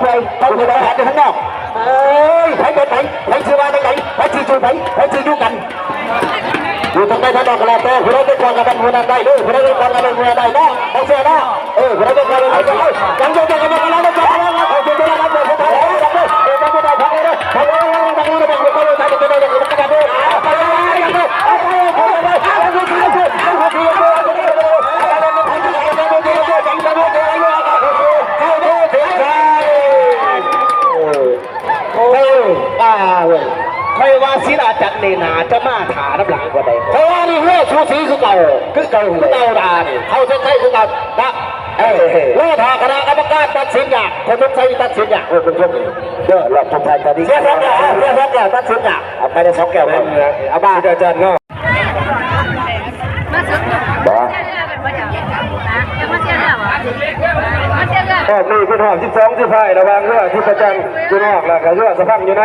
ໄປ ຕ້ອງໄປຫາຢູ່ຂ້າງນອກ. ໂອ້ຍ ໃຜເປັນໃຜ ໃຜຊິວ່າຈັ່ງໃດ ໃຜຊິຢູ່ໃຜ ໃຜຊິຢູ່ກັນ ຢູ່ທາງໃດທາງນອກກໍແລ້ວແຕ່ ຜູ້ໃດເປັນກອງກຳລັງຜູ້ນັ້ນໄດ້ເດີ ຜູ້ໃດເປັນກອງກຳລັງຜູ້ນັ້ນໄດ້ເນາະ ຕ້ອງເຊື່ອເນາະ. ເອີ ຜູ້ໃດເປັນກອງກຳລັງ ຍັງຢູ່ກັບກຳລັງ ເອົາ ເອົາ ເອົາ ເອົາ ເອົາ ເອົາ ເອົາ ເອົາ ເອົາ ເອົາ ໂອ້ຍ ປ້າເວີຍ ຂ້ອຍວ່າສີລາຈັນນີ້ໜ້າຈະມາຖ້ານຳຫຼັງກວ່າໃດ ເພາະວ່ານີ້ເຮືອສູສີຄືເກົ່າ ຄືເກົ່າ ຄືເກົ່າດານີ້ ເຂົ້າເສັ້ນໄຊຄືເກົ່ານະ. ເອີ ລໍຖ້າຄະນະກຳມະການຕັດສິນຍາກ ຄົນສົງໄສຕັດສິນຍາກ ໂອ້ຍ ເປັນຊ່ວງນີ້ເດີ ຮອບສຸດທ້າຍຕອນນີ້ ເສຍສອງແກ້ວ ເສຍສອງແກ້ວ ຕັດສິນຍາກ ເອົາໄປໄດ້ສອງແກ້ວ ເອົາມາ ອາຈານເນາະ. ບໍ່ ຮອບນີ້ເປັນຮອບສິບສອງສຸດທ້າຍ ລະຫວ່າງເຮືອທິດຕະຈັນຢູ່ນອກ ແລ້ວກະເຮືອສະພັງຢູ່ໃນ.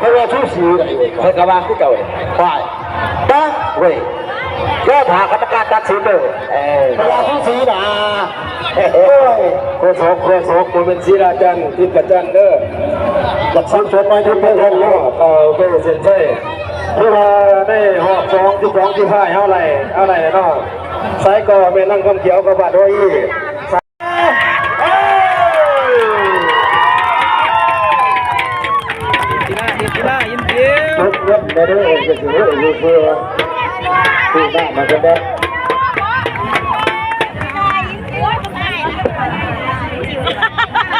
ຂ້ອຍວ່າສູສີໄດ໋ເວີຍ ຂ້ອຍກໍວ່າຄືເກົ່າເວີຍ ໄປ ຕາເວີຍ ລໍຖ້າກຳມະການຕັດສິນເດີ ເອີ ຂ້ອຍວ່າສູສີນາ ໂອ້ຍ ໂຄສົກ ໂຄສົກ ບໍ່ແມ່ນສີດາຈັນ ທິບພະຈັນເດີ ຢາກສອບສວນໜ້ອຍໜຶ່ງເດີເນາະ ເອີ ໂອເຄ ເສັ້ນໄຊ ຄືວ່າໃນຮອບສອງ ສິບສອງ ສິບຫ້າ ເຮົາໄລ່ ເຮົາໄລ່ເນາະ ສາຍກໍແມ່ນນາງຄຳຂຽວກັບບ້ານໂຮອີ ກິນກິນກິນກິນ ເງິນໄດ້ເດີ ເອີ ເອີ ເອີ ເອີ ເອີ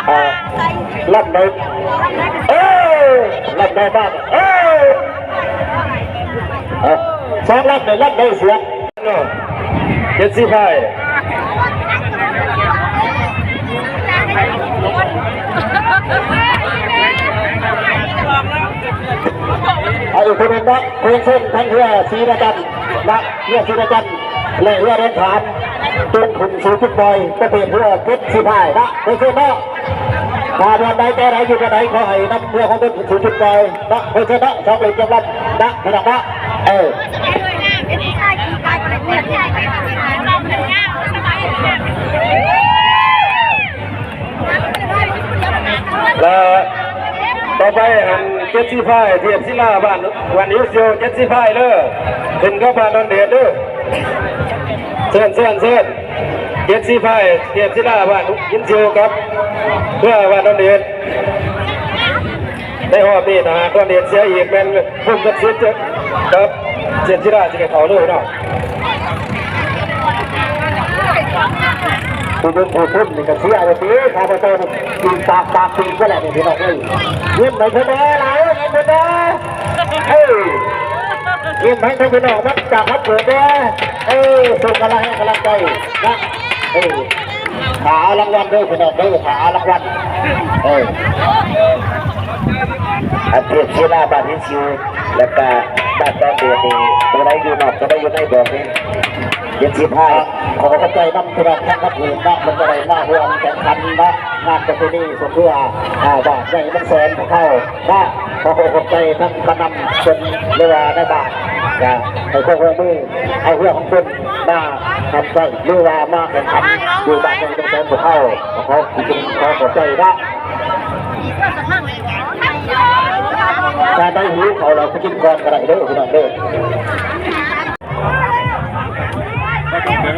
ອ່າ ລຳໄດ້ ເອີ ລຳໄດ້ບ້ານ ເອີ ອ່າ ສອງລຳໄດ້ ລຳໄດ້ສຽງ ເນາະ ເຈັດສີພາຍ ເອົາອີກຄົນໜຶ່ງເນາະ ເພິ່ນເຊິ່ງທັງເຮືອສີດາຈັນນະ ເຮືອສີດາຈັນ ແລະ ເຮືອແດນຂາມ ຕົງຂຶ້ນສູ່ຈຸດປ່ອຍ ປະເພດເຮືອເຈັດສີພາຍນະ ເພິ່ນເຊິ່ງເນາະ ຖ້າບ່ອນໃດແຕ່ໃດຢູ່ບ່ອນໃດ ຂໍໃຫ້ນຳເຮືອຂອງຕົນຂຶ້ນສູ່ຈຸດປ່ອຍ ເນາະ ໂອເຄເນາະ ສອງເລນຈຳລຳນະ ພີ່ນ້ອງເນາະ ເອີ ແລະຕໍ່ໄປຫັ້ນ ເຈັດສີພາຍ ເທບສິລາ ບ້ານ ບ້ານຫິນຊິວ ເຈັດສີພາຍເດີ ຂຶ້ນກັບບ້ານດອນເດດເດີ ເຊີນ ເຊີນ ເຊີນ ເຈັດສີພາຍ ເທບສິລາ ບ້ານຫິນຊິວ ກັບເຮືອບ້ານດອນເດດ. ໃນຮອບນີ້ ຖ້າຫາກວ່າເນດເສຍອີກ ແມ່ນພູມສັກສິດກັບເຈັດສີລາຊິໄດ້ເຂົ້າເລີຍເນາະ. ຜູ້ເບິ່ງຜູ້ຊົມນີ້ກໍເຊຍແລ້ວຕິ ຂ້າພະເຈົ້ານີ້ກິນປາກ ປາກປີກໄປແລ້ວນີ້ ພີ່ນ້ອງເອີຍ. ຍິ້ມໃຫ້ເພິ່ນແດ່ລະ ຍິ້ມເພິ່ນແດ່ ເອີ ຍິ້ມໃຫ້ເພິ່ນ ພີ່ນ້ອງມາຈາກຄຳເຂີນແດ່ ເອີ ສົ່ງກຳລັງແຮງກຳລັງໃຈນະ ເອີ. ຖ້າເອົາລາງວັນເດີພີ່ນ້ອງເດີ ຖ້າເອົາລາງວັນ ເອີ ອັນເທບສິລາບ້ານຫີນຊິວ ແລ້ວກະບ້ານດອນເດດນີ້ ໂຕໃດຢູ່ນອກ ໂຕໃດຢູ່ໃນບອກນີ້ ເຈັດສິບຫ້າ. ຂໍຂອບໃຈນຳພີ່ນ້ອງທັງປະເທດເນາະ ເພິ່ນກໍໄດ້ມາຮ່ວມແຂ່ງຂັນເນາະ ງານປະເພນີສົງເຮືອ ອ່າ ບ້ານໃຫຍ່ເມືອງແສນຂອງເຮົາເນາະ. ຂໍຂອບໃຈທັງຜູ້ນຳເພິ່ນ ຫຼືວ່ານາຍບ້ານ ກະໃຫ້ຄວາມຮ່ວມມື ເອົາເຮືອຂອງເພິ່ນມາຮັບໃຊ້ ຫຼືວ່າມາແຂ່ງຂັນຢູ່ບ້ານໃຫຍ່ເມືອງແສນຂອງເຮົາ ກໍຂໍ ຂໍຂອບໃຈເນາະ. ຖ້າໄດ້ຫິວເຂົ້າແລ້ວໄປກິນກ່ອນກໍໄດ້ເດີພີ່ນ້ອງເດີ.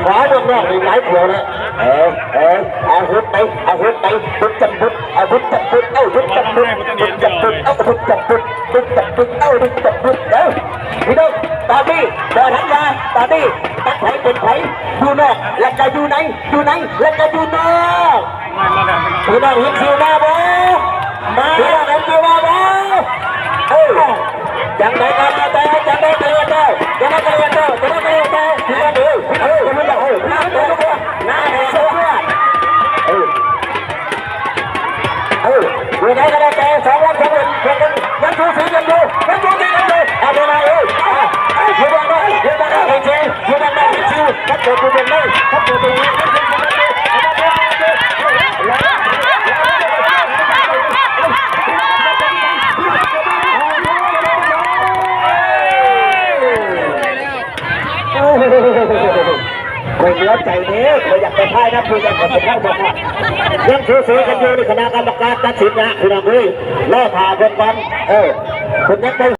ຂວາເບື້ອງນອກນີ້ຫຼາຍແຖວນະ ເອີ ເອີ ອາວຸດໄປ ອາວຸດໄປ ບຸດຈຳບຸດ ອາວຸດຈຳບຸດ ເອົາບຸດຈຳບຸດ ບຸດຈຳບຸດ ເອົາບຸດຈຳບຸດ ບຸດຈຳບຸດ ເອົາບຸດຈຳບຸດ ເອີ ພີ່ນ້ອງ ຕອນນີ້ບໍ່ທັນວ່າ ຕອນນີ້ຈັກໃຜເປັນໃຜ ຢູ່ນອກ ແລ້ວກະຢູ່ໃນ ຢູ່ໃນ ແລ້ວກະຢູ່ນອກ. ພີ່ນ້ອງເຫັນຊື່ມາບໍ່? ມາ. ພີ່ນ້ອງເຫັນຊື່ມາບໍ່? ເອີ ຈັ່ງໃດກໍແລ້ວແຕ່ ຈັ່ງໃດກໍແລ້ວແຕ່ ຈັ່ງໃດກໍແລ້ວແຕ່ ຈັ່ງໃດກໍແລ້ວແຕ່ ພີ່ນ້ອງເອີຍ ເອີ ເອີ ເອີ ເອີ ເອີ ເອີ ຢູ່ໃດກໍແລ້ວແຕ່ ສອງວັນ ສອງວັນ ຍັງສູສີກັນຢູ່ ຍັງສູສີກັນຢູ່ ເອົາໄປເລີຍ ເອີ ຢູ່ເບື້ອງນອກ ຢູ່ເບື້ອງນອກ ເອີ ຢູ່ເບື້ອງນອກ ເອີ ຢູ່ເບື້ອງນອກ ເອີ ຢູ່ເບື້ອງນອກ ເອີ ຢູ່ເບື້ອງນອກ ເອີ ໂອ້ໂຫ ຂ້ອຍເຫຼືອໃຈເດ້ ຂ້ອຍຢາກໄປຖ່າຍນຳ ຜູ້ໃຫຍ່ຂ້ອຍເປັນເຈົ້າຂອງ ຍັງສູສີກັນຢູ່ ນີ້ຄະນະກຳມະການຕັດສິນນະ ພີ່ນ້ອງເອີຍ ລໍຖ້າເບິ່ງກ່ອນ ເອີ ເພິ່ນຍັງບໍ່